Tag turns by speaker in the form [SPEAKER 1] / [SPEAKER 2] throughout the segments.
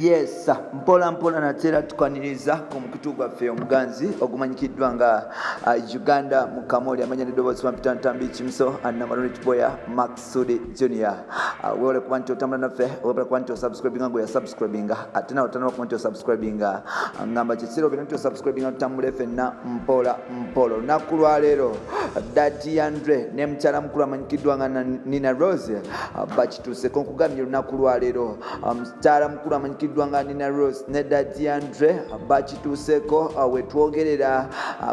[SPEAKER 1] Yes, mpola mpola natera tukwaniriza ku mukutu gwaffe omuganzi ogumanyikiddwa nga Uganda mu Kamoli, amanya neddoboozi Pampita Ntambi Kimuso Namalonich Boya Maxudi Junior. Wewale kuba nti otambula naffe, webale kuba nti osubscribinga gwe yasubscribinga, ate nawe otanaba kuba nti osubscribinga, ngamba kiseera obera nti osubscribinga, tutambule fenna mpola mpola. Olunaku lwaleero Daddy Andre ne mukyala mukulu amanyikiddwa nga Nina Rose bakituuseko. Nkugambye, olunaku lwaleero mukyala mukulu amanyikiddwa nga Nina Rose ne Daddy Andre bakituuseeko. Wetwogerera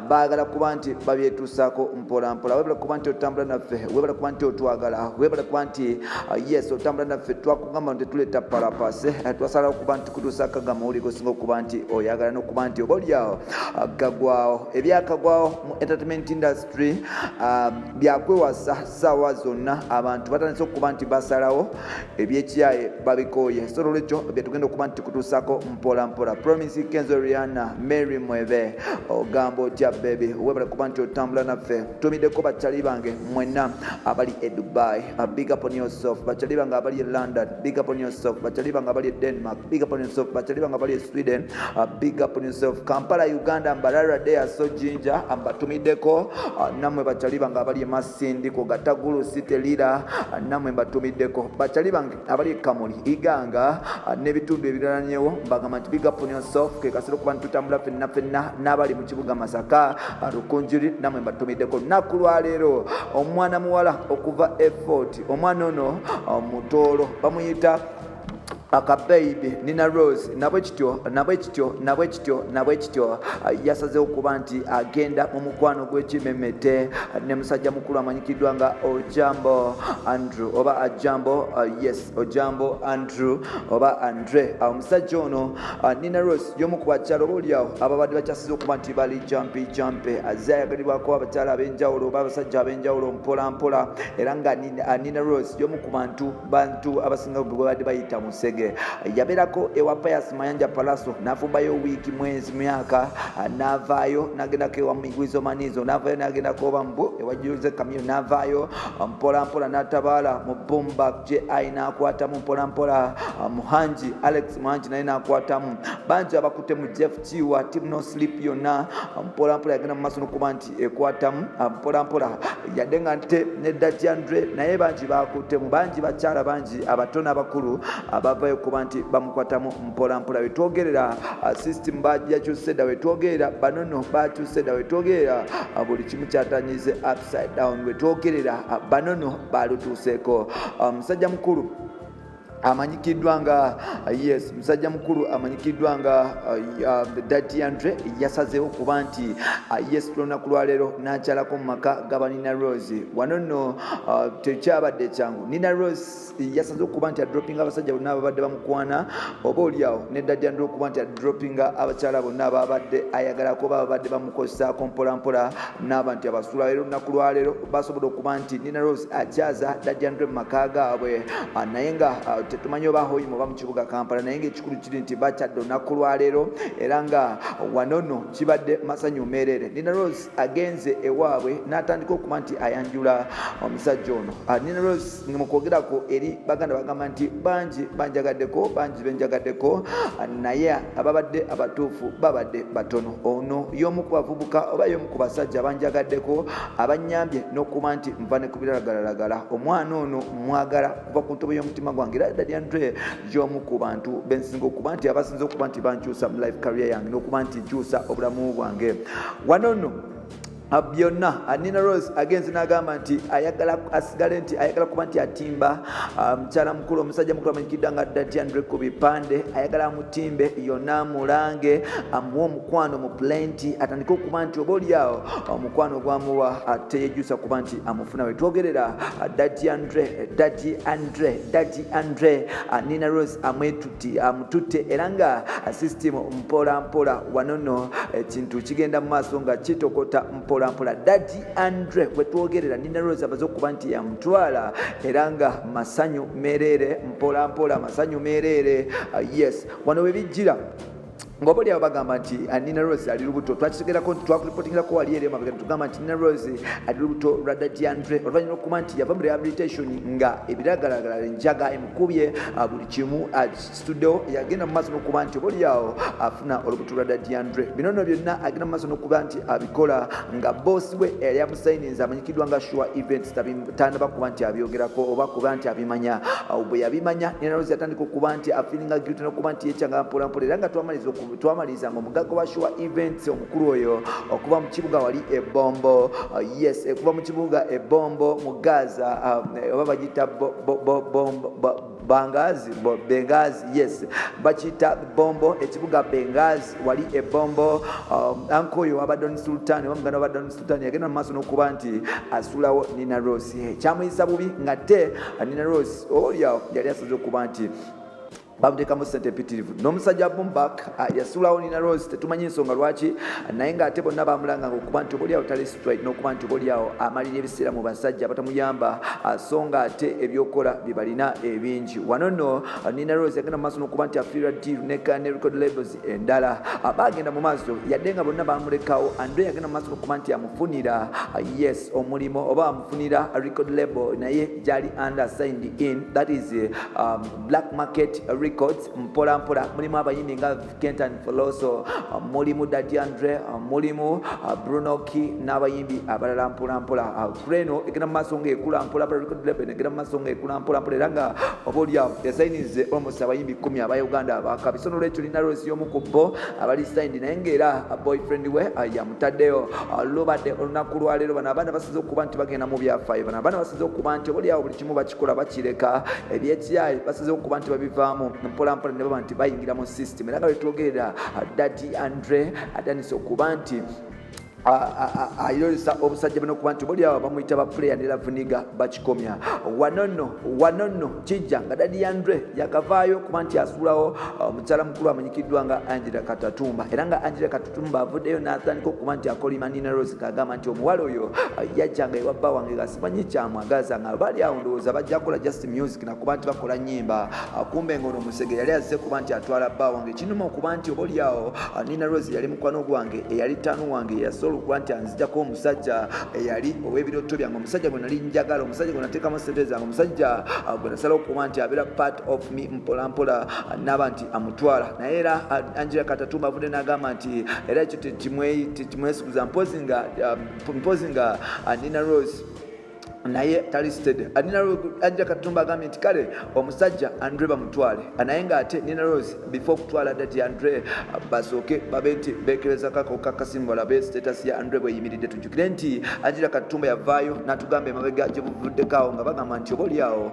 [SPEAKER 1] baagala kuba nti babyetuusaako mpola mpola. Webala kuba nti otambula naffe, webala kuba nti otwagala, webala kuba nti yes, otambula naffe. Twakugamba nti tuleeta palapase, twasalawo kuba nti kutuusaako agamawulire gosinga okuba nti oyagala n'okuba nti oba oliawo gagwawo. Ebyakagwawo mu entertainment industry byakwewasa saawa zonna. Abantu batandise okuba nti basalawo ebyekiyaye babikooye, so olwekyo byetugenda okuba nti tukutuusako mpola mpola. Promise Kenzo, Rihanna, Mary Mwebe, ogamba otya baby? Webale kuba nti otambula naffe. Tumiddeko bakyali bange mwenna abali e Dubai, big up on yourself. Bakyali bange abali e London, big up on yourself. Bakyali bange abali e Denmark, big up on yourself. Bakyali bange abali e Sweden, big up on yourself. Kampala, Uganda, Mbarara, Deaso, Jinja, mbatumiddeko. Nammwe bakyali bange abali e Masindi, ku Gatagulu City, Lira, nammwe mbatumiddeko. Bakyali bange abali e Kamuli, Iganga, n'ebitundu ebiralanyewo, mbagamba nti big up on yourself. Ke kaseera okuba nti tutambula fenna fenna. N'abali mu kibuga Masaka, Rukunjuri, nammwe mbatumiddeko. Lunaku lwaleero omwana muwala okuva e Fort, omwana ono mutoolo, bamuyita akababy Nina Rose. Nabwe kityo, nabwe kityo, nabwe kityo, nabwe kityo, yasazeewo okuba nti agenda mu mukwano gw'ekimemete ne musajja mukulu amanyikiddwa nga Ojambo Andrew oba Ajambo, yes, Ojambo Andrew oba Andre. Omusajja ono Nina Rose y'omu ku bakyala oba oliawo ababadde bakyasize okuba nti bali jumpy jumpy, azze ayagalibwako abakyala ab'enjawulo oba abasajja ab'enjawulo mpola mpola, era nga Nina Rose y'omu ku bantu abasinga bwe babadde bayita musege. Yabeerako ewa Pius Mayanja Palaso, n'afumbayo wiiki, mwezi, myaka, n'avaayo n'agendako ewa Migwizo Manizo, n'avaayo n'agendako oba mbu ewa Jose Chameleone, n'avaayo mpola mpola n'atabaala mu Bumbak ji n'akwatamu mpola mpola. Muhangi, Alex Muhangi naye n'akwatamu. Bangi abakutte mu Jeff Kiwa, Team No Sleep yonna mpola mpola yagenda mu maaso n'okuba nti ekwatamu mpola mpola, yadde nga nte ne Daddy Andre naye bangi bakuttemu, bangi bakyala bangi abato n'abakulu abavayo kuba nti bamukwatamu mpola mpola. Wetwogerera system yakyuse dda, wetwogerera banono bakyuse dda, wetwogerera buli kimu kyatanyize upside down, wetwogerera banono balutuuseeko. Musajja mukulu amanyikiddwa nga yes, musajja mukulu amanyikiddwa nga Daddy Andre yasazeewo kuba nti yes, olunaku lwaleero n'akyalako mu maka gaba Nina Rose. Wano nno tekyabadde kyangu. Nina Rose yasaze okuba nti adropinga abasajja bonna ababadde bamukwana, oba oliawo ne Daddy Andre okuba nti adropinga abakyala bonna ababadde ayagalako oba ababadde bamukozesaako mpolampola n'aba nti abasula. Era olunaku lwaleero basobodde okuba nti Nina Rose akyaza Daddy Andre mu maka gaabwe, naye nga tetumanyi oba Hoima oba mu kibuga Kampala, naye nga ekikulu kiri nti bakyadde olunaku lwaleero, era nga wano nno kibadde masanyu meereere. Nina Rose agenze ewaabwe n'atandika okuba nti ayanjula omusajja ono. Nina Rose mu kwogerako eri baganda bagamba nti bangi banjagaddeko, bangi benjagaddeko, naye ababadde abatuufu babadde batono. Ono y'omu ku bavubuka oba y'omu ku basajja banjagaddeko, abanyambye n'okuba nti nva ne ku biralagalalagala. Omwana ono mwagala kuva ku ntobo y'omutima gwange, era Daddy Andre y'omu ku bantu bensinga okuba nti abasinze okuba nti bankyusa mu life career yange n'okuba nti nkyusa obulamu bwange. Wano nno byonna Nina Rose agenze n'agamba nti ayagala asigale nti ayagala kuba nti atimba mukyala mukulu, omusajja mukulu amanyikiddwa nga Daddy Andre ku bipande. Ayagala amutimbe yonna, amulange, amuwe omukwano mu plenty, atandike okuba nti oba oliawo omukwano gwamuwa teyejjusa kuba nti amufuna. Wetwogerera Daddy Andre, Daddy Andre, Daddy Andre, Nina Rose amwetuti, amututte, era nga system mpola mpola wano nno ekintu kigenda mu maaso nga kitokota mpola mpola. Daddy Andre wetwogerera Nina Rose amaze okuba nti yamutwala, era nga masanyu mereere, mpola mpola masanyu mereere. Yes, wano webijjira. Ng'oba oliawo bagamba nti Nina Rose ali lubuto, twakitegerako nti twakuripotingirako wali eri emabega tugamba nti Nina Rose ali lubuto lwa Daddy Andre, oluvannyuma lw'okuba nti yava mu rehabilitation nga ebiragalagala, enjaga emukubye, buli kimu kisituddewo. Yagenda mu maaso n'okuba nti oba oliawo afuna olubuto lwa Daddy Andre. Bino nno byonna agenda mu maaso n'okuba nti abikola nga boosi we eyali amusayininze amanyikiddwa nga Sure Events tannaba kuba nti abyogerako oba kuba nti abimanya. Bwe yabimanya, Nina Rose yatandika okuba nti afeelinga guilty n'okuba nti yekyanga mpolampola, era nga twamaliza nga omugagga wa Sure Events omukulu oyo okuva mu kibuga wali Ebombo, yes, okuva mu kibuga Ebombo mu Gaza, oba bagiyita Bangazi, Bengazi, yes, bakiyita Bombo, ekibuga Bengazi wali Ebombo. Anko oyo waba Don Sultan oba muganda wa Don Sultan yagenda mu maaso n'okuba nti asuulawo Nina Rose. Kyamuyisa bubi nga te Nina Rose oliawo yali asaze okuba nti bamuteekamu sente empitirivu n'omusajja Bumbak yasuulawo Nina Rose. Tetumanyi ensonga lwaki, naye ng'ate bonna bamulanganga okuba nti obaoliawo tali straight n'okuba nti obaoliawo amalira ebiseera mu basajja abatamuyamba, so nga ate ebyokukola bye balina ebingi. Wano nno Nina Rose yagenda mu maaso n'okuba nti afiirwa deal ne record labels endala. Bagenda mu maaso, yadde nga bonna bamulekawo, Andre yagenda mu maaso n'okuba nti amufunira, yes, omulimu oba amufunira record label naye gyali under signed in, that is Black Market Records. Mpola mpola mulimu abayimbi nga Kentan Foloso, mulimu Daddy Andre, mulimu Bruno K n'abayimbi abalala. Mpola mpola Creno egenda mu maaso ng'ekula mpola mpola, record label egenda mu maaso ng'ekula mpola mpola, era nga oba oliawo esayinize almost abayimbi 10 aba Uganda abakabi. So nolwekyo Nina Rose y'omu ku bo abali signed, naye ng'era boyfriend we yamutaddeyo. Lubadde olunaku lwaleero, bano abaana basinze okuba nti bagenda mu byafaayo. Bano abaana basinze okuba nti oba oliawo buli kimu bakikola, bakireka, ebyekiyayi basinze okuba nti babivaamu mpola mpola ne baba nti bayingira mu system. Era nga lwetwogerera, Daddy Andre atandise okuba nti ayolesa obusajja buno okuba nti buli awo bamuyita ba player ne lavuniga bakikomya. Wano nno, wano nno kijja nga Daddy Andre yakavaayo okuba nti asuulawo omukyala mukulu amanyikiddwa nga Angela Katatumba, era nga Angela Katatumba avuddeyo n'atandika okuba nti akolima Nina Rose, ng'agamba nti omuwala oyo yajjanga ewa bba wange nga simanyi kyamwagaza, nga bali awo ndowooza bajja kukola just music nakuba nti bakola nyimba, kumbe nga ono omusege yali azze kuba nti atwala bba wange. Kinuma okuba nti oba oliawo Nina Rose yali mukwano gwange, eyali ttanu wange, yasobola okuba nti anzijako omusajja eyali ow'ebirooto byange, omusajja gwe nali njagala, omusajja gwe nateekamu sente zange, omusajja gwe nasalawo okuba nti abeera part of me. Mpola mpola naaba nti amutwala. Naye era Angela Katatumba avudde n'agamba nti era ekyo tekimwesiguza, mpozi nga Nina Rose naye tali steady. Angela Katumba agambye nti kale omusajja Andre bamutwale, naye ng'ate Nina Rose before okutwala Daddy Andre basooke babe nti bekereza kako kakasimu balabe status ya Andre bweyimiridde. Tujjukire nti Angela Katumba yavaayo n'atugamba emabega gye buvuddeko nga bagamba nti oba oliawo,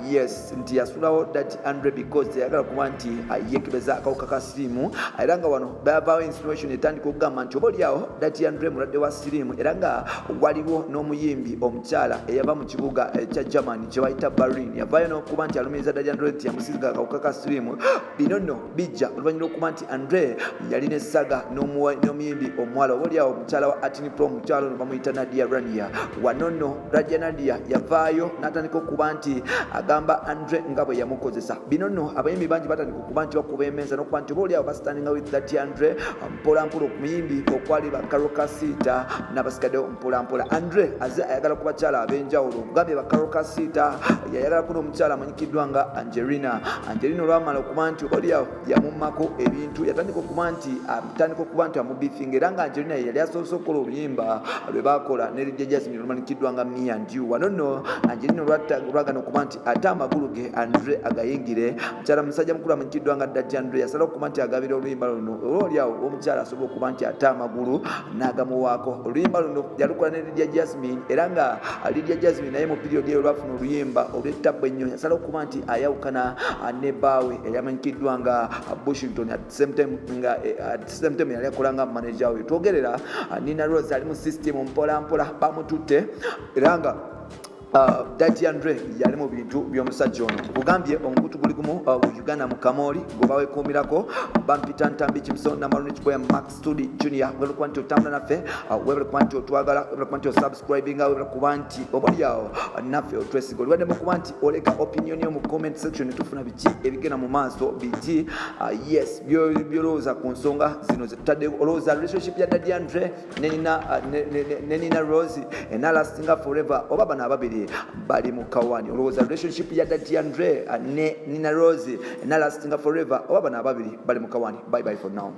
[SPEAKER 1] yes, nti yasulawo Daddy Andre because teyagala kuba nti yekebeza akawuka ka siriimu, era nga wano bavaawo insinuation etandika okugamba nti oba oliawo Daddy Andre mulwadde wa siriimu, era nga waliwo n'omuyimbi omukyala eyava mu kibuga ekya Germany kye bayita Berlin yavaayo n'okuba nti alumiriza Daddy Andre nti yamusiiga akawuka ka siriimu. Bino nno bijja oluvannyuma lw'okuba nti Andre yalina essaga n'omuyimbi omuwala, oba oliawo omukyala wa Atini Pro. Omukyala ono bamuyita Nadia Rania. Wano nno Raja Nadia yavaayo n'atandika okuba nti agamba Andre nga bwe yamukozesa. Bino nno abayimbi bangi batandika okuba nti bakuba emeeza n'okuba nti oba oliawo bastandinga with Daddy Andre mpola mpola. Okumuyimbi okwali ba Karole Kasita n'abasigaddewo mpola mpola, Andre aze ayagala ku bakyala ab'enjawulo. Ogambye ba Karole Kasita, yayagala kuno omukyala amanyikiddwa nga Angelina. Angelina olwamala okuba nti oba oliawo yamummako ebintu, yatandika okuba nti atandika okuba nti amubifinga, era nga Angelina ye yali asoose okukola oluyimba lwe bakola ne Lydia Jasmine olumanyikiddwa nga Me and You. Wano nno Angelina olwagana okuba nti ate amagulu ge Andre agayingire, mukyala musajja mukulu amanyikiddwa nga Daddy Andre yasala okuba nti agabira oluyimba luno, oba oliawo omukyala asobola okuba nti ate amagulu n'agamuwaako. Oluyimba luno yalukola ne Lydia Jasmine, era nga Lydia Jasmine naye mu period eyo olwafuna oluyimba olw'ettabbu ennyo, yasala okuba nti ayawukana ne bbaawe eyamanyikiddwa nga Bushington, at the same time nga at the same time yali akola nga manager we. Twogerera, Nina Rose ali mu system mpola mpola, bamututte era nga Daddy Andre yali mu bintu by'omusajja ono. Nkugambye omukutu guli gumu, Uganda mu Kamooli, gwe bawekuumirako. Bampita Ntambi Kimuso Namaluni Kiboya Max Studi Junior. Webale kuba nti otambula naffe, webale kuba nti otwagala, webale kuba nti osubscribinga, webale kuba nti obalyawo naffe otwesiga. Oliwaddemu kuba nti oleka opinion yo mu comment section, tufuna biki ebigenda mu maaso, biki yes byolowooza ku nsonga zino zetutadde. Olowooza relationship ya Daddy Andre ne Nina Rose enalastinga forever, oba bano ababiri bali mu kawani? Olowooza relationship ya Daddy Andre ne Nina Rose enalastinga forever, oba bano ababiri bali mu kawani? Bye bye for now.